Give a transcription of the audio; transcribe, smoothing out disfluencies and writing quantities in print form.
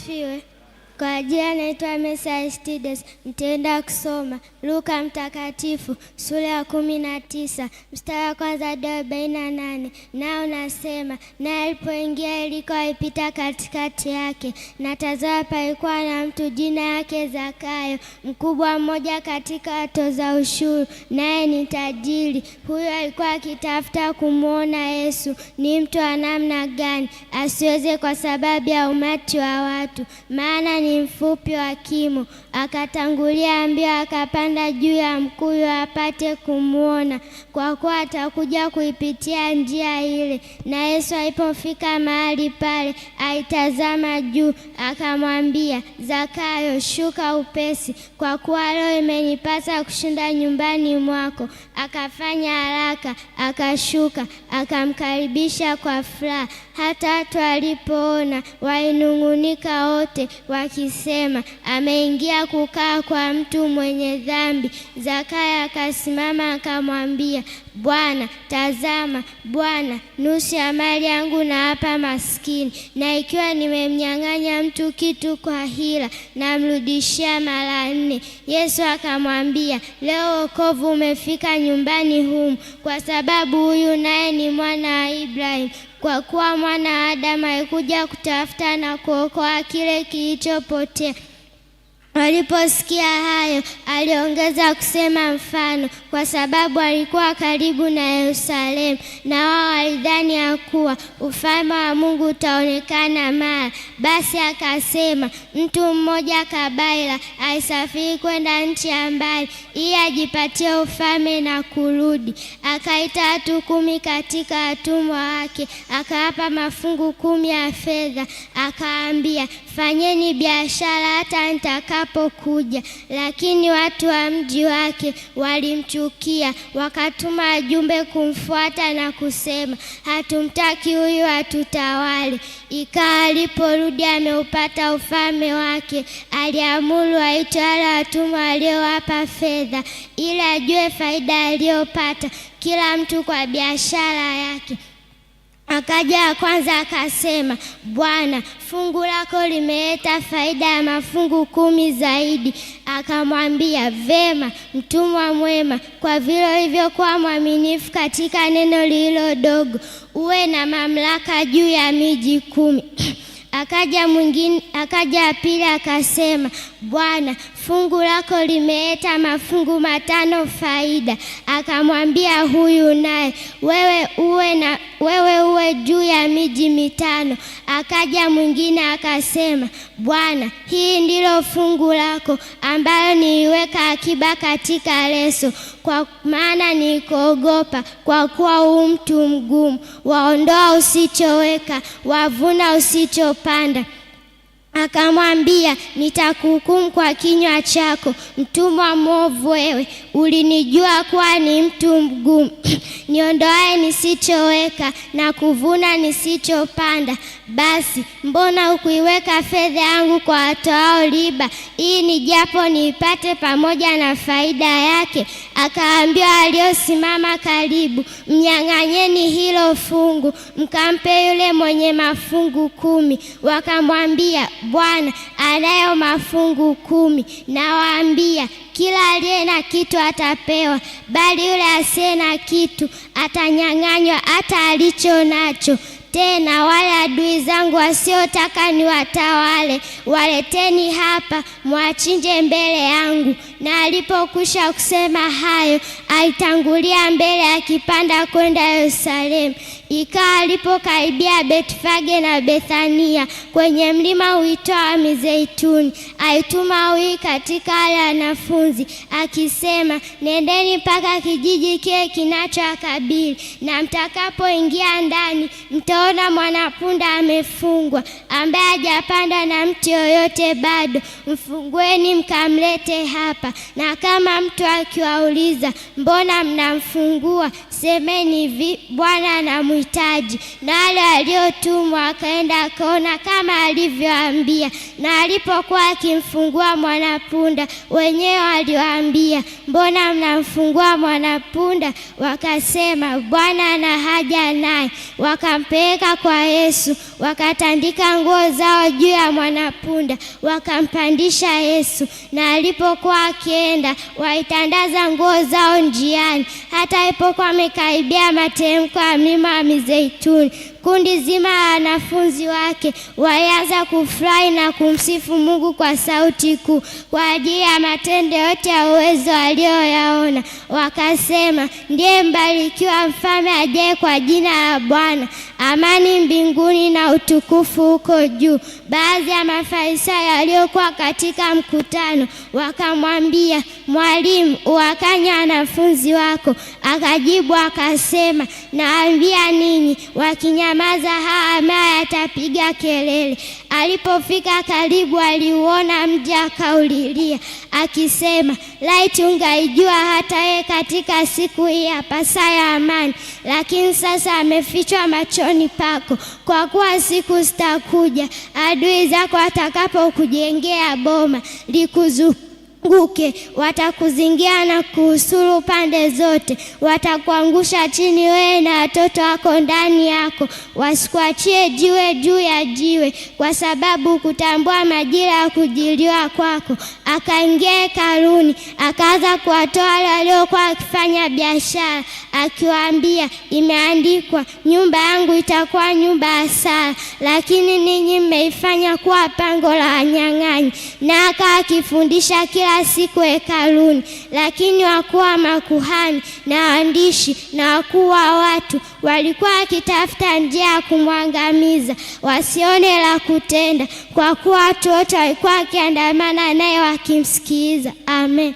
Asifiwe. Kwa jina naitwa Mesa Aristides, nitaenda kusoma Luka Mtakatifu sura ya 19 mstari wa kwanza hadi 48, nao nasema, naye alipoingia Yeriko alipita katikati yake, na tazama, palikuwa na mtu jina yake Zakayo, mkubwa mmoja katika watoza ushuru, naye ni tajiri. Huyo alikuwa akitafuta kumwona Yesu ni mtu wa namna gani, asiweze kwa sababu ya umati wa watu, maana ni mfupi wa kimo. Akatangulia mbio, akapanda juu ya mkuyu apate kumwona, kwa kuwa atakuja kuipitia njia ile. Na Yesu alipofika mahali pale, alitazama juu, akamwambia Zakayo, shuka upesi, kwa kuwa leo imenipasa kushinda nyumbani mwako. Akafanya haraka, akashuka, akamkaribisha kwa furaha. Hata watu walipoona walinung'unika wote, wakisema, ameingia kukaa kwa mtu mwenye dhambi. Zakayo akasimama akamwambia, Bwana, tazama Bwana, nusu ya mali yangu nawapa maskini, na ikiwa nimemnyang'anya mtu kitu kwa hila, namrudishia mara nne. Yesu akamwambia, leo wokovu umefika nyumbani humu, kwa sababu huyu naye ni mwana wa Ibrahimu. Kwa kuwa mwana wa Adamu alikuja kutafuta na kuokoa kile kilichopotea. Waliposikia hayo, aliongeza kusema mfano, kwa sababu alikuwa karibu na Yerusalemu, na wao walidhani ya kuwa ufalme wa Mungu utaonekana mara. Basi akasema, mtu mmoja kabaila alisafiri kwenda nchi ya mbali, ili ajipatie ufalme na kurudi. Akaita watu 10 katika watumwa wake, akawapa mafungu 10 ya fedha, akaambia, fanyeni biashara hata nitakapokuja. Lakini watu wa mji wake walimchukia, wakatuma wajumbe kumfuata na kusema, hatumtaki huyu atutawale. Ikawa aliporudi ameupata ufalme wake, aliamuru waitwe wale watumwa waliowapa fedha, ili ajue faida aliyopata kila mtu kwa biashara yake. Akaja wa kwanza akasema, Bwana, fungu lako limeleta faida ya mafungu 10 zaidi. Akamwambia, vema, mtumwa mwema, kwa vile ulivyokuwa mwaminifu katika neno lililo dogo, uwe na mamlaka juu ya miji 10. Akaja mwingine, akaja pili akasema, Bwana, fungu lako limeleta mafungu 5 faida. Akamwambia huyu naye, wewe uwe juu ya miji 5. Akaja mwingine akasema, Bwana, hii ndilo fungu lako ambalo niliweka akiba katika leso, kwa maana nilikuogopa, kwa kuwa u mtu mgumu, waondoa usichoweka, wavuna usichopanda. Akamwambia, nitakuhukumu kwa kinywa chako, mtumwa mwovu wewe. Ulinijua kuwa ni mtu mgumu, niondoaye nisichoweka na kuvuna nisichopanda. Basi mbona hukuiweka fedha yangu kwa watoao riba, ili nijapo niipate pamoja na faida yake? Akaambiwa aliosimama karibu, mnyang'anyeni hilo fungu, mkampe yule mwenye mafungu 10. Wakamwambia, Bwana, anayo mafungu 10. Nawaambia, kila aliye na kitu atapewa, bali yule asiye na kitu atanyang'anywa hata alicho nacho. Tena wale adui zangu wasiotaka niwatawale, waleteni hapa, mwachinje mbele yangu. Na alipokwisha kusema hayo, alitangulia mbele akipanda kwenda Yerusalemu. Ikawa alipokaribia Betfage na Bethania, kwenye mlima uitwao Mizeituni, alituma wawili katika wale wanafunzi, akisema, nendeni mpaka kijiji kile kinachowakabili, na mtakapoingia ndani mtaona mwanapunda amefungwa, ambaye hajapanda na mtu yoyote bado. Mfungueni mkamlete hapa. Na kama mtu akiwauliza, mbona mnamfungua? Semeni hivi, Bwana anamhitaji. wanamhitaji. Na wale waliotumwa wakaenda akaona kama alivyoambia. Na alipokuwa akimfungua mwanapunda, wenyewe waliwaambia, mbona mnamfungua mwanapunda? Wakasema, Bwana ana haja naye. Wakampeleka kwa Yesu, wakatandika nguo zao juu ya mwanapunda, wakampandisha Yesu. Na alipokuwa akienda, waitandaza nguo zao njiani. Hata alipokuwa amekaribia materemko ya mlima wa Mizeituni, kundi zima la wanafunzi wake walianza kufurahi na kumsifu Mungu kwa sauti kuu kwa ajili ya matendo yote ya uwezo aliyoyaona. Wakasema, ndiye mbarikiwa mfalme ajaye kwa jina la Bwana, amani mbinguni na utukufu huko juu. Baadhi ya Mafarisayo waliokuwa katika mkutano wakamwambia, Mwalimu, uwakanye wanafunzi wako. Akajibu akasema, nawaambia ninyi, wakinyamaza haya mawe yatapiga kelele. Alipofika karibu, aliuona mji akaulilia, akisema, laiti ungaijua hata yeye katika siku hii yapasayo amani, lakini sasa amefichwa machoni pako. Kwa kuwa siku zitakuja adui zako atakapokujengea boma likuzunguke, watakuzingira na kuhusuru pande zote, watakuangusha chini wewe na watoto wako ndani yako, wasikuachie jiwe juu ya jiwe, kwa sababu kutambua majira ya kujiliwa kwako. Akaingia hekaluni, akaanza kuwatoa wale waliokuwa wakifanya biashara, akiwaambia, imeandikwa, nyumba yangu itakuwa nyumba ya sala, lakini ninyi mmeifanya kuwa pango la wanyang'anyi. Na akawa akifundisha kila siku hekaluni. Lakini wakuu wa makuhani na waandishi na wakuu wa watu walikuwa wakitafuta njia ya kumwangamiza, wasione la kutenda, kwa kuwa watu wote walikuwa wakiandamana naye wakimsikiliza. Amen.